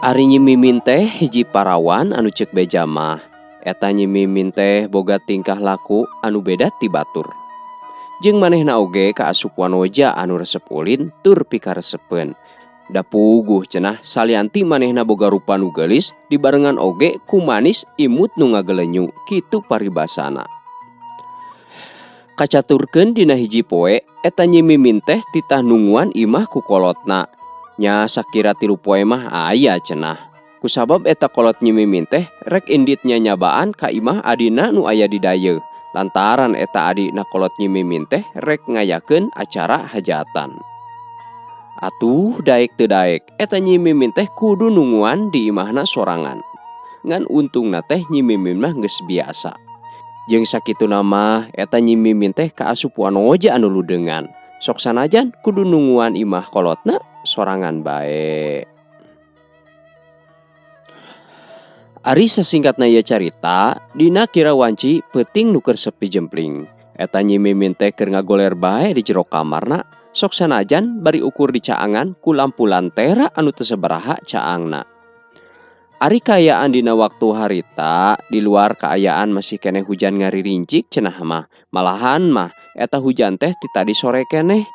Ari Nyi Mimin teh hiji parawan anu ceuk beja mah. Eta Nyi Mimin teh boga tingkah laku anu beda ti batur. Jeung manehna oge kaasup wanoja anu resep ulin tur pikaresepeun. Da puguh cenah salianti manehna boga rupa nu geulis dibarengan oge ku manis imut nu ngagelenyu kitu paribasana. Kacaturkeun dina hiji poe eta Nyi Mimin teh titah nunguan imah ku kolotna. Nya sakira 3 poe mah aya cenah. Kusabab eta kolot Nyi Mimin teh rek indit nyanyabaan ka imah adina nu aya di dayeuh. Lantaran eta adina kolot Nyi Mimin teh rek ngayakeun acara hajatan. Atuh daek teu daek eta Nyi Mimin teh kudu nunguan di imahna sorangan. Ngan untungna teh Nyi Mimin mah geus biasa. Jeung sakituna mah eta Nyi Mimin teh kaasup wanoja anu ludeungan. Sok sanajan kudu nunguan imah kolotna sorangan bae. Ari sasingkatna ieu carita, dina kira wanci peuting nu keur sepi jempling. Eta Nyi Mimin teh keur ngagoler bae di jero kamarna, sok sanajan bari ukur dicaangan ku lampu lantera anu teu sabaraha caangna. Ari kaayaan dina waktu harita, di luar kaayaan masih keneh hujan ngaririncik cenah mah. Malahan mah eta hujan teh ti tadi sore keneh.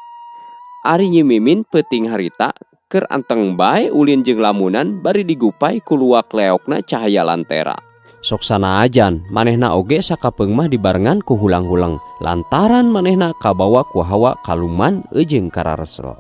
Ari Nyi Mimin peuting harita keur anteng bae ulin jeung lamunan bari digupai ku luak leokna cahaya lantera. Sok sanajan manehna oge sakapeung mah dibarengan ku hulang-huleng lantaran manehna kabawa ku hawa kaluman jeung kararesel.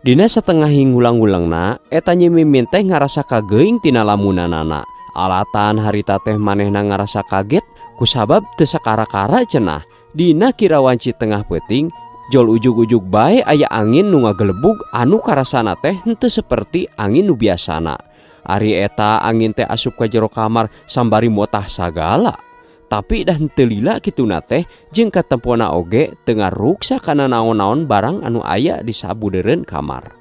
Dina satengah hulang-hulengna eta Nyi Mimin teh ngarasa kageuing tina lamunanana. Alatan harita teh manehna ngarasa kaget kusabab teu sakara-kara cenah. Dina kira wanci tengah peuting jol ujug-ujug bae aya angin nu ngagelebug anu karasana teh henteu seperti angin nu biasana. Ari eta angin teh asup ka jero kamar sambari motah sagala. Tapi dah henteu lila kituna teh jeung katempona oge teu ngaruksa kana naon-naon barang anu aya di sabudeureun kamar.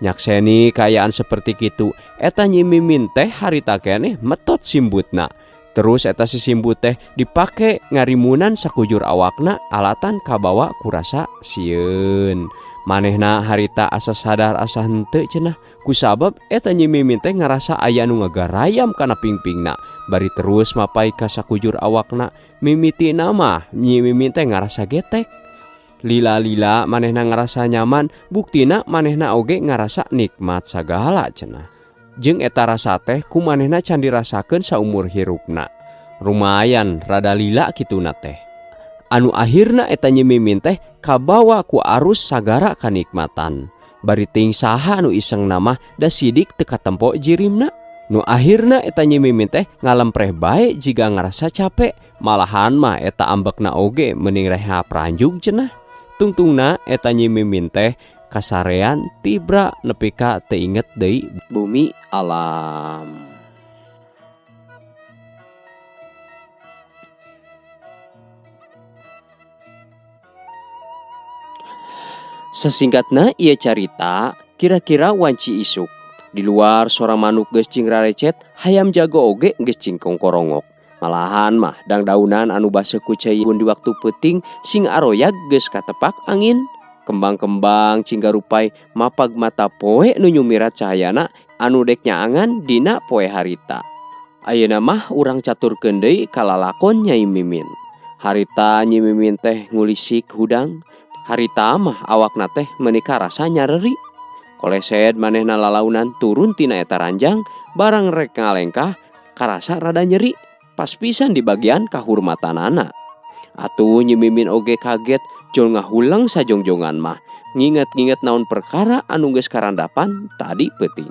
Nyakseni kaayaan seperti kitu, eta Nyi Mimin teh harita keneh metot simbutna. Terus eta si simbut teh dipake ngarimunan sakujur awakna alatan kabawa kurasa sieun. Manehna harita asa sadar asa henteu cenah kusabab eta Nyi Mimin teh ngarasa aya nu ngagarayam kana pingpingna bari terus mapai ka sakujur awakna. Mimitina mah Nyi Mimin teh ngarasa getek. Lila-lila manehna ngarasa nyaman, buktina manehna oge ngarasa nikmat sagala cenah. Jeung eta rasa teh ku manehna can dirasakeun saumur hirupna. Lumayan rada lila kituna teh. Anu akhirna eta Nyi Mimin teh kabawa ku arus sagara kanikmatan. Bari ting saha anu isengna mah da sidik teu katempo jirimna. Nu akhirna eta Nyi Mimin teh ngalempreh bae jiga ngarasa capek. Malahan mah eta ambekna oge mending rehap ranjug cenah. Tungtungna eta Nyi Mimin teh kasarean tibra nepi ka teu inget deui bumi alam. Sasingkatna ieu carita kira-kira wanci isuk. Di luar sora manuk geus cing rarecet, hayam jago oge geus cing kongkorongok. Malahan mah dangdaunan anu baseuh ku cai di waktu peuting sing aroyag geus katepak angin. Kembang-kembang cinggarupai mapag mata poe nu nyumirat cahayana anu dek nyaangan dina poe harita. Ayeuna mah urang caturkeun deui ka lalakon Nyai Mimin. Harita Nyi Mimin teh ngulisik hudang. Harita mah awakna teh meuni karasa nyareri. Kolesed manehna lalaunan turun tina eta ranjang barang rek ngalengkah karasa rada nyeri pas pisan di bagian kahurmatanana. Atuh Nyi Mimin oge kaget jol ngahuleng sajongjongan mah nginget-nginget naon perkara anu geus karandapan tadi peuting.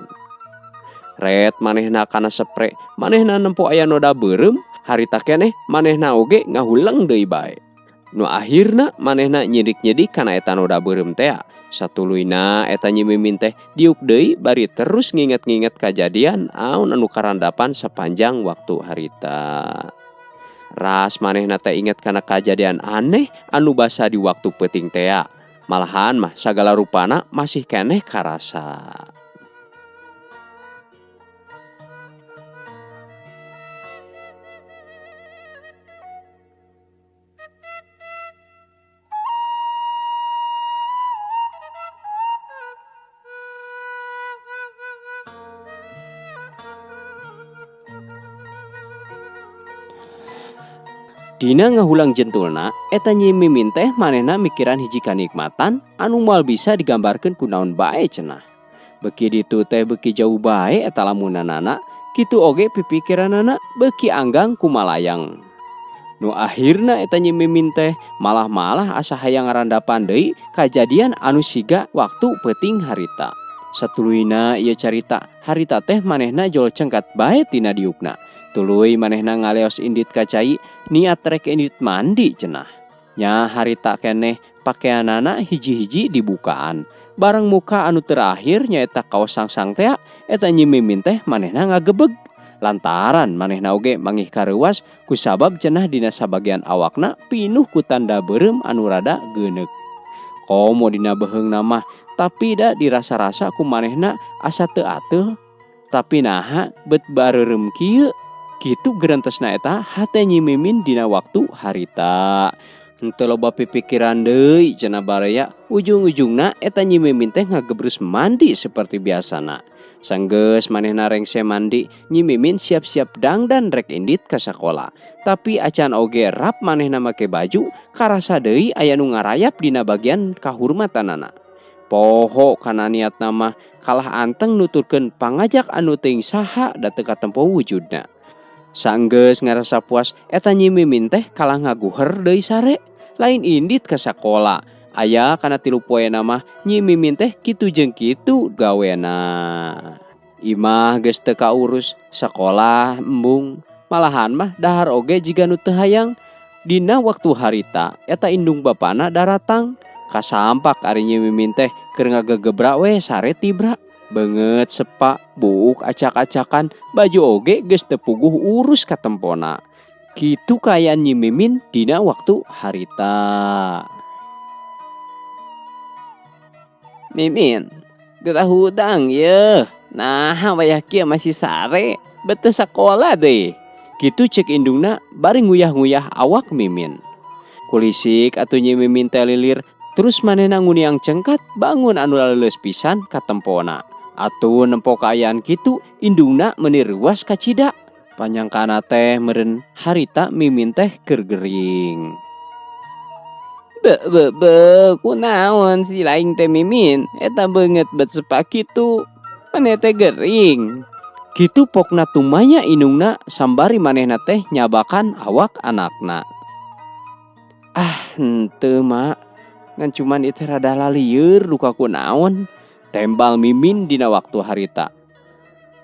Ret manehna kana sepre, manehna nempo aya noda beureum, harita keneh manehna oge ngahuleng deui bae. Nu akhirna manehna nyidik-nyidik kana eta noda beureum tea. Satuluyna eta Nyi Mimin teh diuk deui bari terus nginget-nginget kajadian aun anu karandapan sepanjang waktu harita. Ras manehna teh inget kana kajadian aneh anu basa di waktu peuting tea. Malahan mah sagala rupana masih keneh karasa. Dina ngahulang jentulna eta Nyi Mimin teh manehna mikiran hiji kanikmatan anu moal bisa digambarkeun ku naon bae cenah. Beuki ditu teh beuki jauh bae eta lamunanana, kitu oge pipikiranana beuki anggang kumalayang. Nu akhirna eta Nyi Mimin teh malah-malah asa hayang ngarandapan deui kajadian anu siga waktu peuting harita. Satuluyna ieu carita, harita teh manehna jol cengkat bae tina diukna. Tuluy manehna ngaleos indit ka cai, niat rek indit mandi cenah. Nya harita keneh pakeanana hiji-hiji dibukaan. Bareng muka anu terakhir nyaeta kaos sangsang tea, eta Nyi Mimin teh manehna ngagebeg. Lantaran manehna oge mangih kareuwas kusabab cenah dina sabagian awakna pinuh ku tanda beureum anu rada geuneuk. Komo dina beheungna mah, tapi da dirasa-rasa ku manehna asa teu ateul. Tapi naha bet bareureum kieu? Kitu gerentesna eta hate Nyi Mimin dina waktu harita. Henteu loba pipikiran deui cenah baraya, ujung-ujungna eta Nyi Mimin teh ngagebrus mandi seperti biasana. Sanggeus manehna rengse mandi, Nyi Mimin siap-siap dangdan rek indit ka sakola. Tapi acan oge rap manehna make baju, karasa deui aya nu ngarayap dina bagian kahurmatanana. Poho kana niatna mah kalah anteng nuturkeun pangajak anu teuing saha da teu katempo wujudna. Sanggeus ngarasa puas eta Nyi Mimin teh kalah ngaguher deui sare, lain indit ka sakola. Aya kana 3 poena mah Nyi Mimin teh kitu jeung kitu gawena. Imah geus teu kaurus, sakolah embung, malahan mah dahar oge jiga nu teu hayang. Dina waktu harita eta indung bapana daratang, kasampak ari Nyi Mimin teh keur ngagegebra we sare tibra. Beungeut sepa, buuk acak-acakan, baju oge geus teu puguh urus katempona. Kitu kaayaan Nyi Mimin dina waktu harita. Mimin, gerah hudang yeuh. Nah, wayah kieu masih sare, bet teu sakola deui. Kitu ceuk indungna bari nguyah-nguyah awak Mimin. Kulisik atuh Nyi Mimin teh lilir, terus manehna nguniang cengkat bangun anu laleuleus pisan katempona. Atuh nempo kaayaan kitu, indungna meuni ruas kacida. Panyangkana teh meureun harita Mimin teh keur gering. Be, be, be, kunaon si laing teh Mimin? Eta beungeut bet sepa kitu. Maneh teh gering. Kitu pokna tumanya indungna sambari manehna teh nyabakan awak anakna. Ah, henteu mak. Ngan cuman ieu teh rada lalieur duka kunaon. Tembal Mimin dina waktu harita.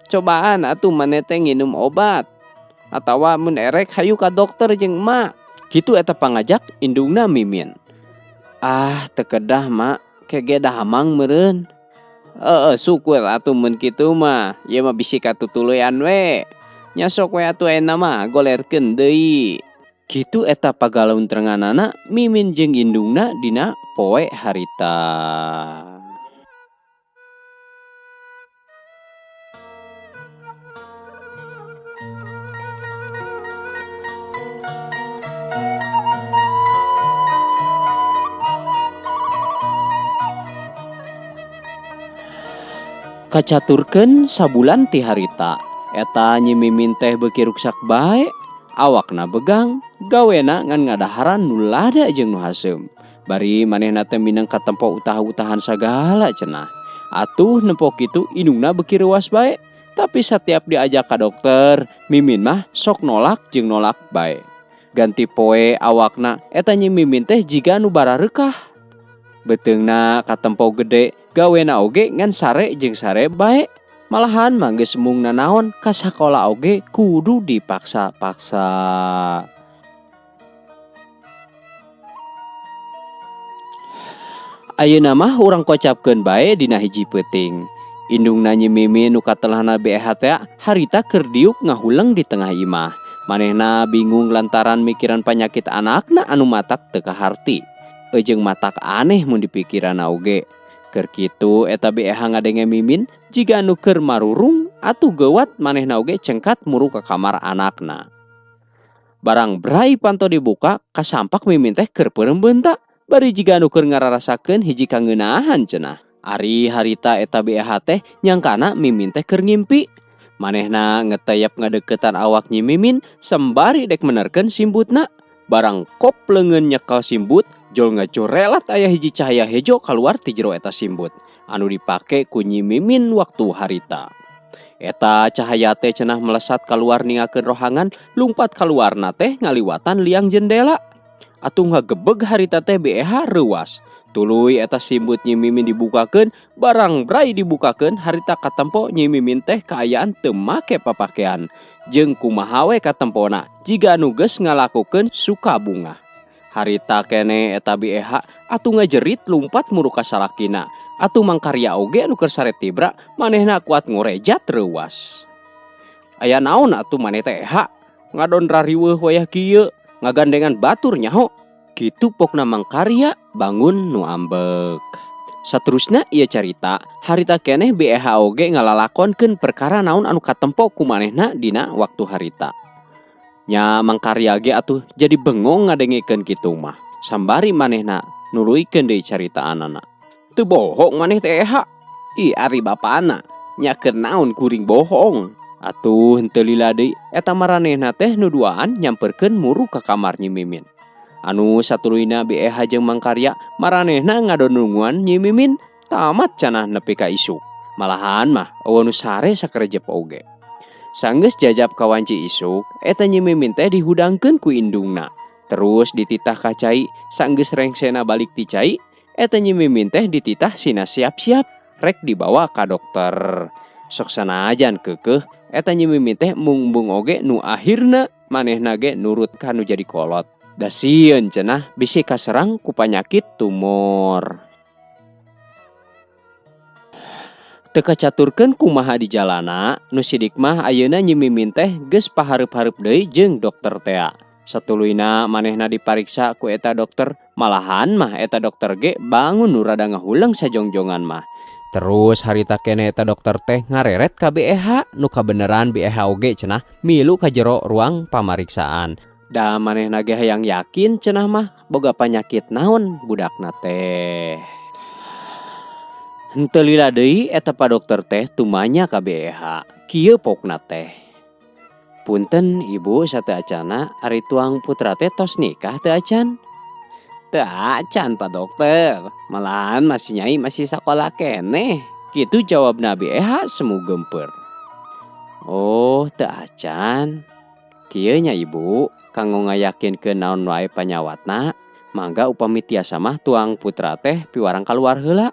Cobaan atuh maneh teh nginum obat. Atawa mun erek hayu ka dokter jeung emak. Kitu eta pangajak indungna Mimin. Ah, teu kedah mak, kege dahamang meureun. Heeh, syukur atuh mun kitu mah. Ieu mah bisi katutuluyan we. Nya sok we atuh ayeuna mah golerkeun deui. Kitu eta pagalaun-terenganana Mimin jeung indungna dina poe harita. Kacaturkeun sabulan ti harita, eta Nyi Mimin teh beuki ruksak bae, awakna begang, gawena ngan ngadaharan nu lada jeung nu haseum. Bari manehna teh mineng katempo utah-utahan sagala cenah. Atuh nempo kitu indungna beuki reuas bae, tapi satiap diajak ka dokter, Mimin mah sok nolak jeung nolak bae. Ganti poe awakna eta Nyi Mimin teh jiga nu barareukah. Beuteungna katempo gede, gawena oge ngan sare jeung sare bae. Malahan mah geus embung nanaon ka sakola oge kudu dipaksa-paksa. Ayeuna mah urang kocapkeun bae dina hiji peuting. Indungna Nyi Mimin nu katelahna BEH teh harita keur diuk ngahuleng di tengah imah. Manehna bingung lantaran mikiran panyakit anakna anu matak teu kaharti. Ejeung matak aneh mun dipikiranna oge. Keur kitu eta BEH ngadenge Mimin jiga anu keur marurung atuh geuwat manehna oge cengkat muru ka kamar anakna. Barang brai panto dibuka kasampak Mimin teh keur peureum beunta bari jiga anu keur ngararasakeun hiji kangeunahan cenah. Ari harita eta BEH teh nyangkana Mimin teh keur ngimpi. Manehna ngeteyep ngadeukeutan awak Nyi Mimin sembari dek menerkeun simbutna. Barang kop leungeun nyekel simbut, jol ngacorelat aya hiji cahaya hejo kaluar ti jero eta simbut anu dipake ku Nyi Mimin waktu harita. Eta cahaya teh cenah melesat kaluar ningakeun rohangan, lumpat kaluarna teh ngaliwatan liang jendela. Atuh ngagebeg harita teh BEH reuwas. Tuluy eta simbut Nyi Mimin dibukakeun, barang brai dibukakeun harita katempo Nyi Mimin teh kaayaan teu make papakean. Jeung kumaha we katempona jiga anu geus ngalakukeun suka bungah. Harita keneh eta BEH atuh ngajerit lumpat muru ka salakina. Atuh mangkarya oge anu keur sare tibra manehna kuat ngorejat reuwas. Aya naon atuh maneh teh EH? Ngadon rariweuh wayah kieu, ngagandengan batur nyaho. Kitu pokna mangkarya bangun nu ambek. Saterusna ieu carita, harita keneh BEH oge ngalalakonkeun perkara naon anu katempo ku manehna dina waktu harita. Nya mangkarya ge atuh jadi bengong ngadengekeun kitu mah. Sambari manehna nuluykeun deui caritaanana. Teu bohong maneh teh EH. Ih ari bapana, nya keur naon kuring bohong. Atuh henteu lila deui eta maranehna teh nu duaan nyamperkeun muru ka kamar Nyi Mimin. Anu satuluyna BEH jeung Mangkarya maranehna ngadonunguan Nyi Mimin tamat cenah nepi ka isuk. Malahan mah eueuh nu sare sakerejep oge. Sanggeus jajab ka wanci isuk, eta Nyi Mimin teh dihudangkeun ku indungna. Terus dititah ka cai, sanggeus rengsena balik ti cai, eta Nyi Mimin teh dititah sina siap-siap rek dibawa ka dokter. Sok sanajan keukeuh, eta Nyi Mimin teh embung-embung oge nu akhirna manehna ge nurut ka nu jadi kolot. Da sieun cenah bisi kaserang ku panyakit tumor. Teu kacaturkeun kumaha di jalana, nu sidik mah ayeuna Nyi Mimin teh geus pahareup-hareup deui jeung dokter tea. Satuluyna manehna dipariksa ku eta dokter, malahan mah eta dokter ge bangun nu rada ngahuleng sajongjongan mah. Terus harita keneh eta dokter teh ngareret ka BEH, nu kabeneran BEH oge cenah milu ka jero ruang pamariksaan. Da manehna ge hayang yakin cenah mah boga panyakit naon budakna teh. Henteu lila deui eta pa dokter teh tumanya ka BEH. Kieu pokna teh. Punten ibu sateu acana ari tuang putra teh tos nikah teu acan? Teu acan pa dokter, malahan masih nyai masih sakola keneh. Kitu jawabna BEH semu geumpeur. Oh, teu acan. Kieu nya ibu, kanggo ngayakinkeun naon wae panyawatna, mangga upami tiasa mah tuang putra teh piwarang kaluar heula.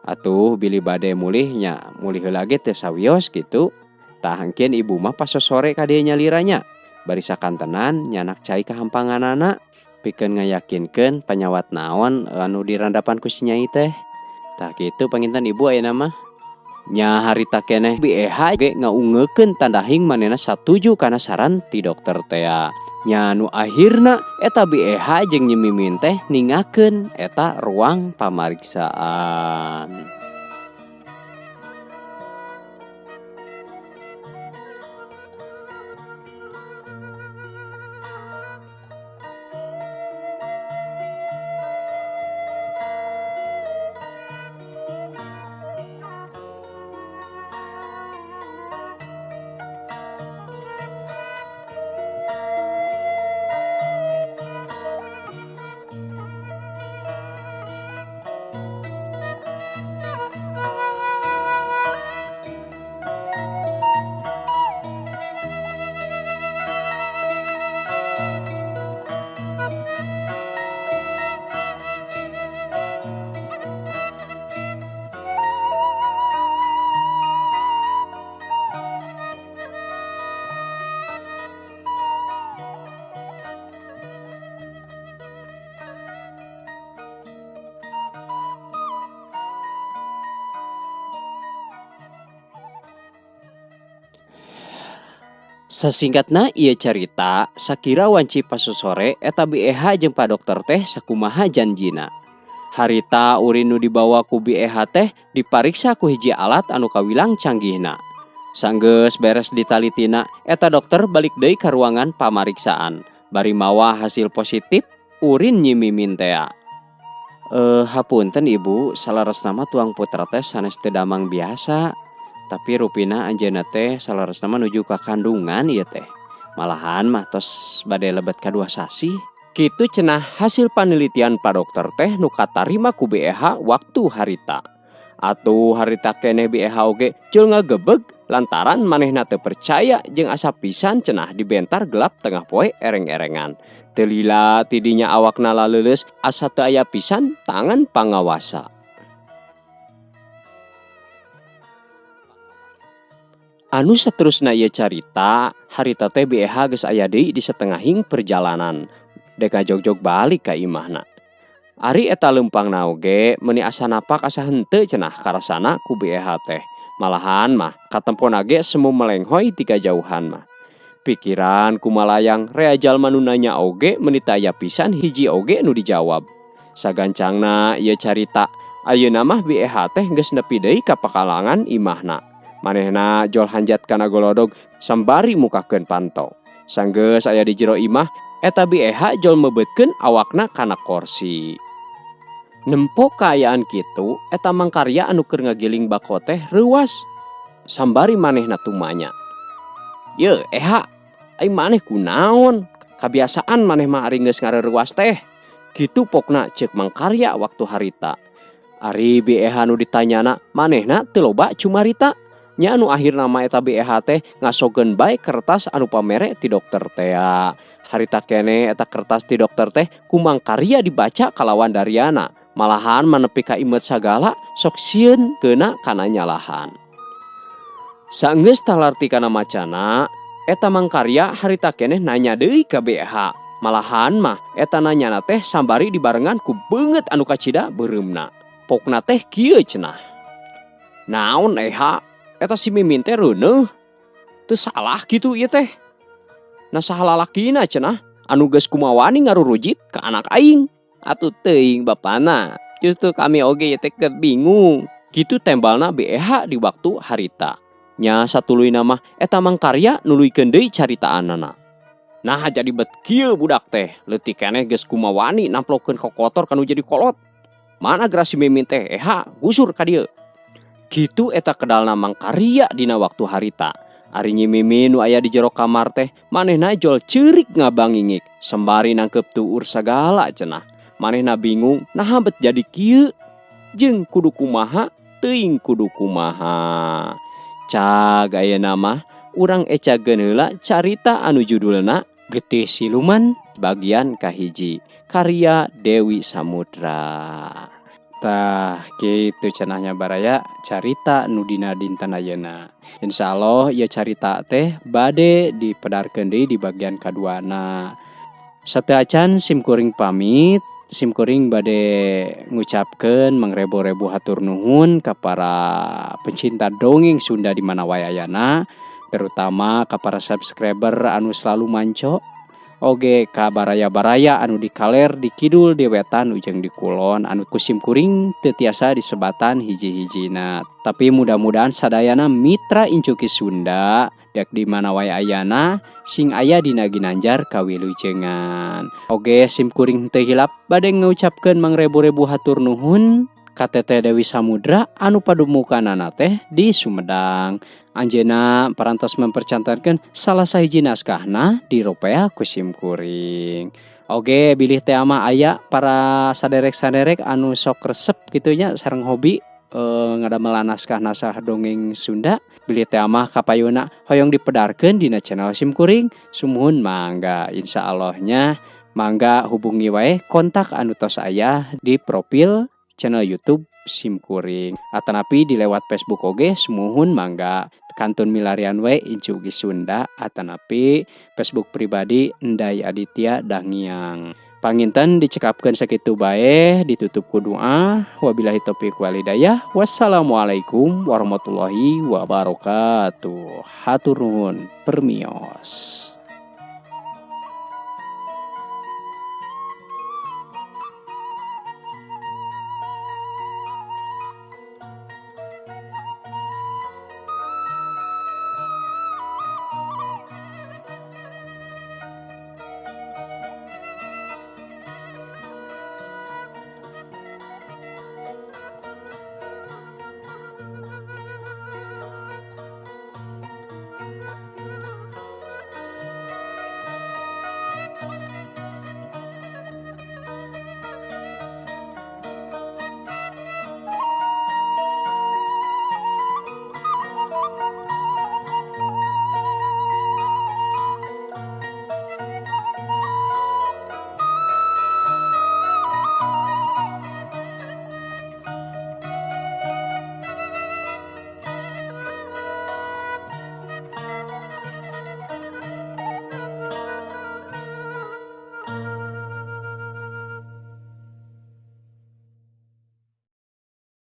Atuh bilih bade mulih nya mulih heula ge teu sawios kitu. Tah engkeun ibu mah pas sosore ka dieu nyaliranya. Bari sakantenan nyanak cai kahampanganana pikeun ngayakinkeun panyawat naon anu dirandapan ku si nyai teh. Tah kitu panginten ibu ayeuna mah. Nya harita keneh BEH ge ngaungekeun tandahing manehna satuju kana saran ti dokter tea. Nya nu akhirna eta BEH jeung Nyi Mimin teh ningakeun eta ruang pamariksaan. Sasingkatna ieu carita, sakira wanci pasosore eta BEH jeung pa dokter teh sakumaha janjina. Harita urin nu dibawa ku BEH teh dipariksa ku hiji alat anu kawilang canggihna. Sanggeus beres ditalitina, eta dokter balik deui ka ruangan pamariksaan. Bari mawa hasil positif urin Nyi Mimin tea. Hapunten ibu, salaresna mah tuang putra teh sanes teu damang biasa. Tapi rupina anjeunna teh salaresna mah nuju ka kandungan ieu teh. Malahan mah tos bade lebet ka 2 sasih. Kitu cenah hasil panelitian pa dokter teh nu katarima ku BEH waktu harita. Atuh harita keneh BEH oge jol ngagebeg lantaran manehna teu percaya jeung asa pisan cenah dibentar gelap tengah poe ereng-erengan. Teu lila ti dinya awakna laleuleus asa teu aya pisan tangan pangawasa. Anu saterusna ieu carita, harita teh BEH geus aya deui di satengahing perjalanan dek ngajogjog balik ka imahna. Ari eta leumpangna oge meuni asa napak asa henteu cenah karasana ku BEH teh. Malahan mah katempona ge semu melenghoy ti kajauhan mah. Pikiran kumalayang rea jalma nu nanya oge meuni teu aya pisan hiji oge nu dijawab. Sagancangna ieu carita, ayeuna mah BEH teh geus nepi deui ka pakalangan imahna. Manehna jol hanjat kana golodog sambari mukakeun panto. Sanggeus aya di jero imah, eta BEH jol mebeutkeun awakna kana korsi. Nempo kaayaan kitu, eta mangkarya anu keur ngagiling bako teh reuwas. Sambari manehna tumanya. Yeuh, Eha, ai maneh kunaon? Kabiasaan maneh mah ari geus ngareurewas teh. Kitu pokna ceuk mangkarya waktu harita. Ari BEH nu ditanyana, manehna teu loba cumarita. Nya anu akhirna mah eta BEH teh ngasogeun bae kertas anu pamere ti dokter tea. Harita keneh eta kertas ti dokter teh ku mangkarya dibaca kalawan dariana. Malahan mah nepi ka imeut sagala sok sieun keuna kana nyalahan. Saenggeus talarti kana macana, eta mangkarya harita keneh nanya deui ka BEH. Malahan mah eta nanyana teh sambari dibarengan ku beungeut anu kacida beureumna. Pokna teh kieu cenah. Naon eha? Eta si Mimin teh reuneuh. Teu salah kitu ieu teh. Nah saha lalakina cenah anu geus kumawani ngarurujit ka anak aing. Atuh teuing bapana. Justru kami oge ieu teh keur bingung. Kitu tembalna BEH di waktu harita. Nya satuluyna mah eta mangkarya nuluykeun deui caritaanana. Nah jadi bet kieu budak teh leutik keneh geus kumawani namplokeun kokotor kanu jadi kolot. Mana geura si Mimin teh eha gusur ka dieu. Kitu eta kedalna mangkarya dina waktu harita. Ari Nyi Mimin nu aya di jero kamar teh manehna jol ceurik ngabangingik sembari nangkeup tuur sagala cenah. Manehna bingung naha bet jadi kieu jeung kudu kumaha teuing kudu kumaha. Cag ayeuna mah urang ecageun heula carita anu judulna Getih Siluman bagian kahiji karya Dewi Samudra. Tah kitu cenahnya baraya carita nu dina dinten ayeuna. Insyaallah ieu carita teh bade dipedarkeun deui di bagian kaduana. Sateuacan sim kuring pamit, sim kuring bade ngucapkeun mangrebo-rebo hatur nuhun ka para pecinta dongeng Sunda di mana wae ayana, terutama ka para subscriber anu selalu manco. Oge ka baraya-baraya anu di kaler, di kidul, di wetan, ujang di kulon anu ku sim kuring teu tiasa disebatan hiji-hijina. Tapi mudah-mudahan sadayana mitra Incuki Sunda dek di mana wae ayana sing aya dina ginanjar kawilujengan. Oge sim kuring teu hilap bade ngucapkeun mangrebo-rebo hatur nuhun ka Teteh Dewi Samudra anu padumukanana teh di Sumedang. Anjeunna parantos mempercantenkeun salah sahiji naskahna di ropea ku sim kuring. Oge bilih teh mah aya para saderek-saderek anu sok resep kitu nya sareng hobi ngadamelan naskah-naskah dongeng Sunda, bilih teh mah kapayuna hoyong dipedarkeun dina channel sim kuring, sumuhun mangga insyaallah nya mangga hubungi wae kontak anu tos aya di profil channel YouTube sim kuring atanapi di lewat Facebook oge sumuhun mangga kantun milarian we Incuki Sunda atanapi Facebook pribadi Enday Aditya Dangiang. Panginten dicekapkeun sakitu bae, ditutup ku doa wabillahi taufik walhidayah, wassalamualaikum warahmatullahi wabarakatuh. Hatur nuhun permios.